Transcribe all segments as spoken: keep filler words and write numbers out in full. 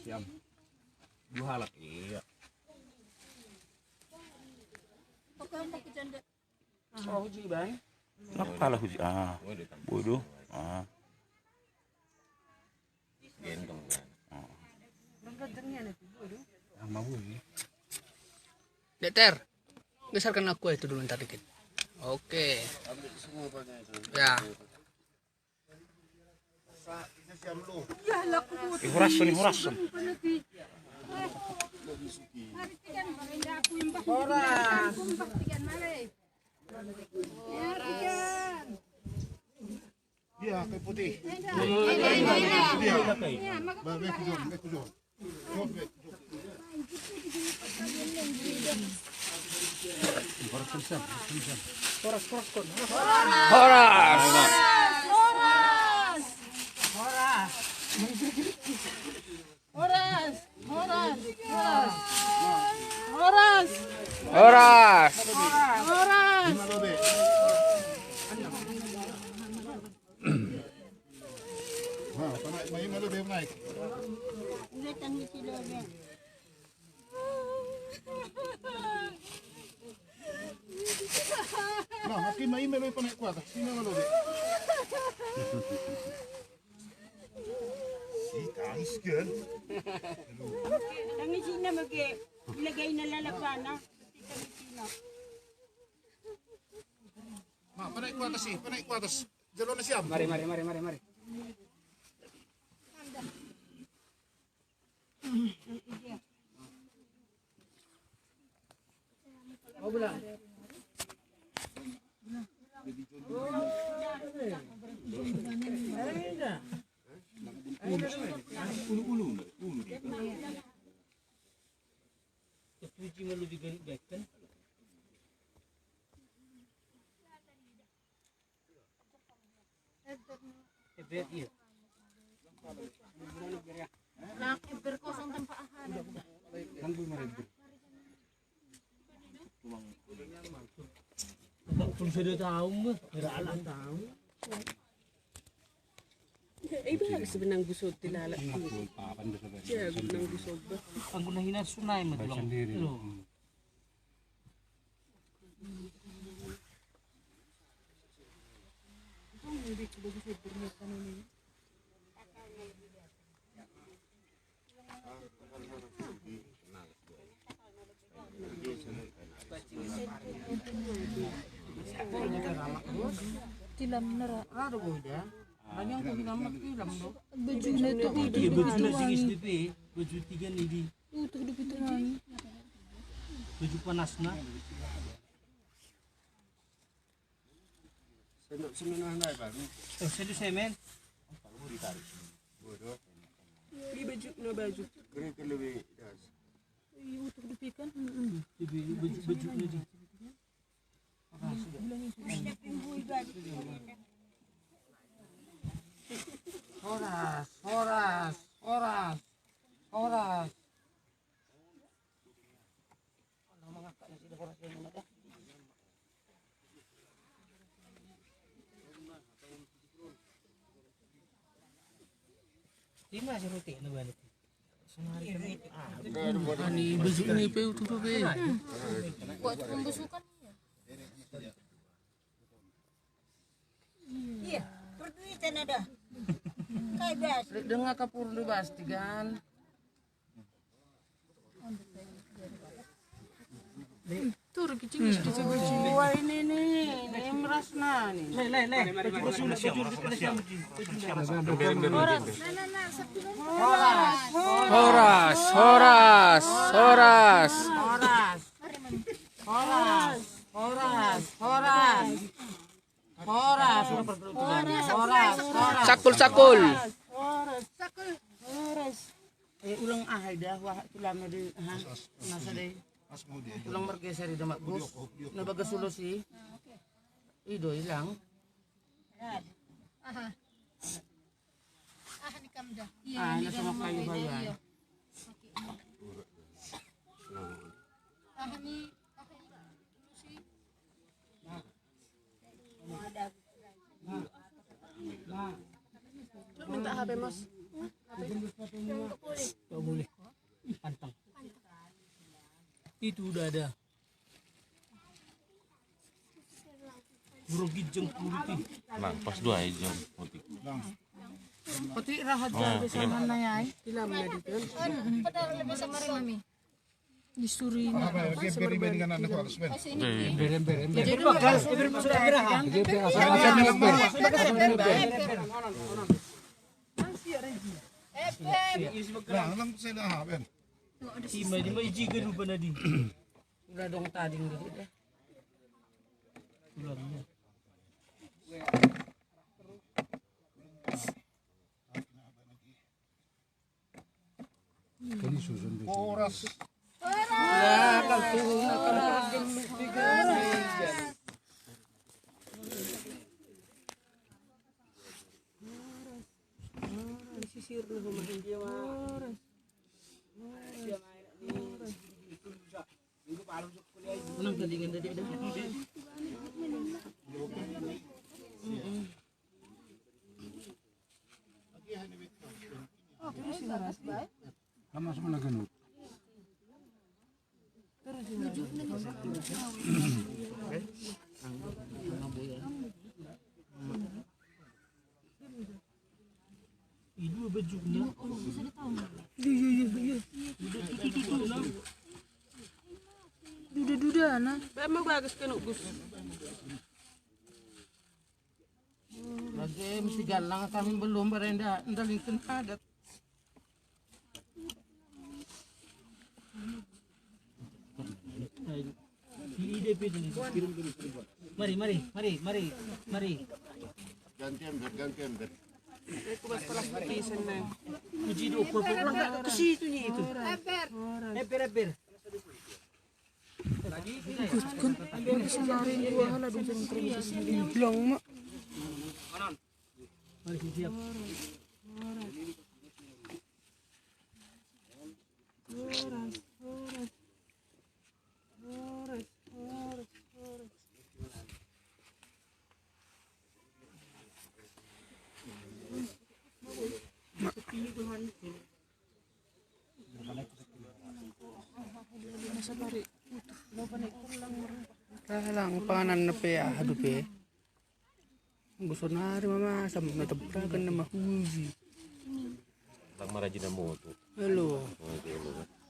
Siap. Dua halak, iya. Pokoknya pakai janda. Oh, huji, Bang. Kenapa lah huji? Ah, bodoh. Ah. Gendong, kan. Ah. Dek Ter, geserkan aku itu dulu ntar dikit. Oke. Ya. Eh, horas, ini horas. Horas. Dia, kayu putih. Dia. Ba, baik, jom, baik, jom. Horas, horas, horas. Horas. Horas. Horas. Horas. Horas. Horas. Horas. Nah, panaek, mai ma lobe, panaek. Nah, aki, mai ma lobe, panaek, kuat. Sini ma lobe. Si, tangis kan? Tangis ina mage. Ilagay na lalapana. Tangis ina. Ma, panaek ku atas, si, panaek ku atas. Jalo na siam. Mari, mari, mari, mari, mari. Puluh sada tahun mah, ira anak tahun. Eh, iba harus benang gusot di lalat. Iya, benang gusot. Aku na hina sunai mah tulang. Lo. Tilam nera. Ada boda. Banyak tu tilam, tilam tu. Baju na tu. Iya, baju na tingis depe. Baju tiga ni di. Utuh di pintu lain. Baju panas na. Sendok semen ah, nai baru. Oh, sendok semen. Baru ditarik. Bodoh. Di baju, na baju. Kering ke lebih das. Iya, utuh di pikan. Heeh. Di baju, baju na di. Horas, horas, horas, horas. Ima si Ruti na balik. Ani baju ni pe utuh dope. Buat pembusukan. Iya, perduitan ada. Kai bas. Dengan kapur do bas tigan. Tur kicing. Wah, ini nih, ini meras nah nih. Le, le, le. Horas, horas, horas, horas. Horas, horas, horas. Horas. Horas, horas. Sakul, sakul. Horas. Sakul. Horas. Eh, ulang aha ida, wah, tulang di, aha, nasa deh. Ulang margeser ida, Mak Gus. Na bagas ulos i. I do ilang. Aha. Aha ni kam da. Iya, ah, ini na sama kayu bayan. Aha ni, aha ni. Minta H P, Mas. Itu udah ada. Burung ginjang putih. Nah, pas dua ginjang putih. Putih rahat. Oh, iya. Sama na ya. Hilang na di kan. Padahal lebih sama mami. Disuri na. Apa ya? Dia beri-beri dengan anak aku, Sven. Beri, beri, beri. Jadi bagas, beri masuk berapa? Dia beri asal, asal, asal. Nah, lang saya dah, Ben. Ima di ma iji gadupa nadi. Udah dong tading dulu deh. Ini susun dulu. Horas. Sisir na horas. I dua bajukna. Iya, iya, iya, iya. Udah, itu, itu, itu, nah. Duda-duda, nah. Bae ma bagas kena Gus. Lagi mesti galang kami belum berenda, ndalingkon adat. Mari, mari, mari, mari, mari. Ganti ember, ganti ember. Uji dua, ulang ke situ nih itu. Ember. Ember, ember. Ikut kan. Ini semarin dua hal ada yang terus. Bilang, Mak. Mari, siap. Horas, horas. Horas, horas, horas. Talang panganan na pe aha dope. Anggo sonari ma masam na tebrakan na mahuji. Lang marajin na moto. Halo.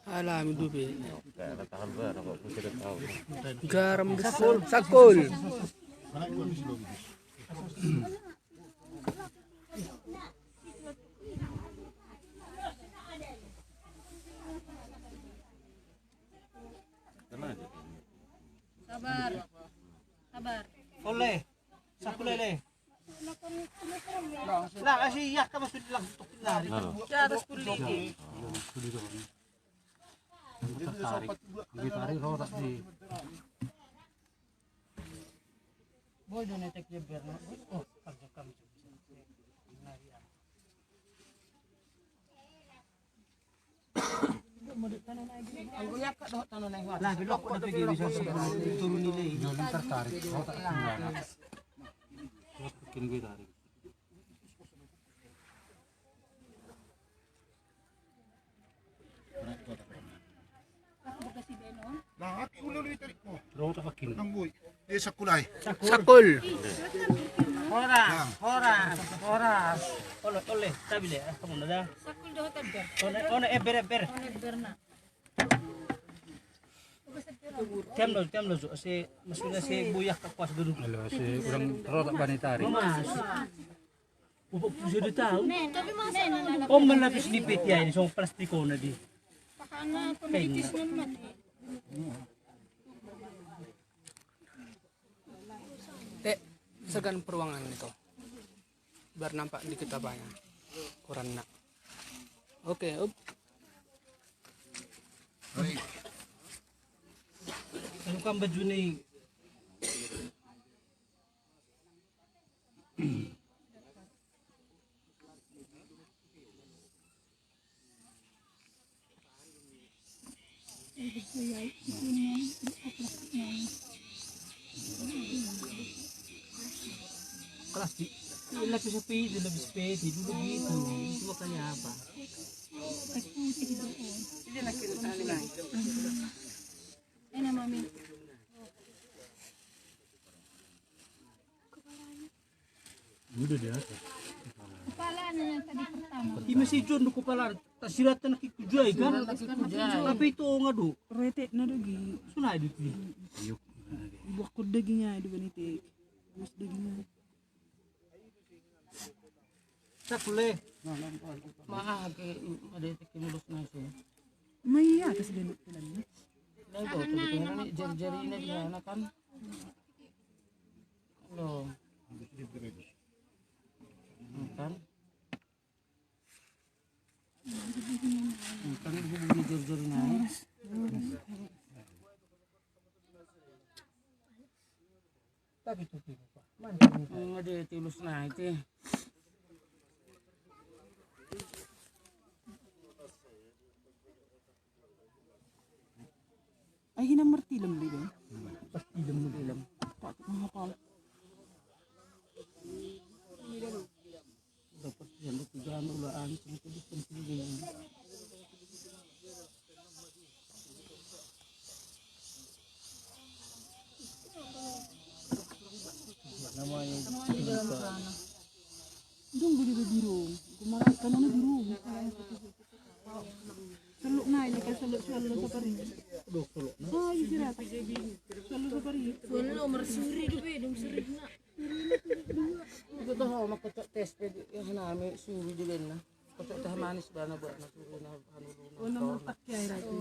Alami dope. Garam besar. Sakol. Sabar. Sabar. Ole. Sakulele. Lah, asi iya ka masuk lang tok lari. Di atas kuli. Tarik. Di tarik roda di. Boy, do netek dia biar. Oh, kerja kamu. Anggo iangkat dohot tano na i. Lah, belok kok dope dia bisa turun nilai. Joli tertarik. Bikin gue tarik. Lah, aki ulu lu tarik ko. Rota pakin. Nang boy. Eh, sakulai. Sakul. Horas, horas, horas. Ole, ole, tabi le, ah, kamu nada. Sakul dohot ember. One, one, ember, ember. One, ember na. Tiam lo, tiam lo, so, se, maksudnya se boyak ka kuas gedung. Halo, se urang rota bani tarik. Mas. Upuk sudah tahu. Om melapis di peti ini, so plastik ona di. Pakana pemitis memang. Eh, segan peruangan itu. Biar nampak dikit apanya. Ukuranna. Oke, up. Baik. Anu kan baju ni. Kelas di, lapis H P itu, lapis P D dulu gitu. Itu makanya apa? Ini lagi tali lain. Si John do kepala tasiratan ki kujai kan? Tapi itu onga do. Retek na do gi. Sunai do ki. Ibuak ko daging ai do bani te. Bus daging ai. Sakule. Maha ke ada ke mulus nasi. Ma iya atas denduk tulan. Nah, itu tuh, jari-jari ini dia kan. Lo. Kan. Kan ini jari-jari naik. Tapi tuh, tuh, Pak. Mana ini? Ada tulus naik, eh. Ai hina martilem di kan? Pas tilem, tilem. Tak mahapal. Dapat yang ketiga anu lah anu sama tadi penting. Namanya. Dong gede biru. Kemarin kan anu biru. Seluk nai lekas seluk sual lo sapari. Dok seluk. Ah, iya sirat. Sual lo sapari. Sual lo marsuri do pe dong suri na. Itu tuh mau makocok tes pe di yang nami suri di lena. Kocok teh manis bana buat na suri na anu lu na. Ono mertak ya itu.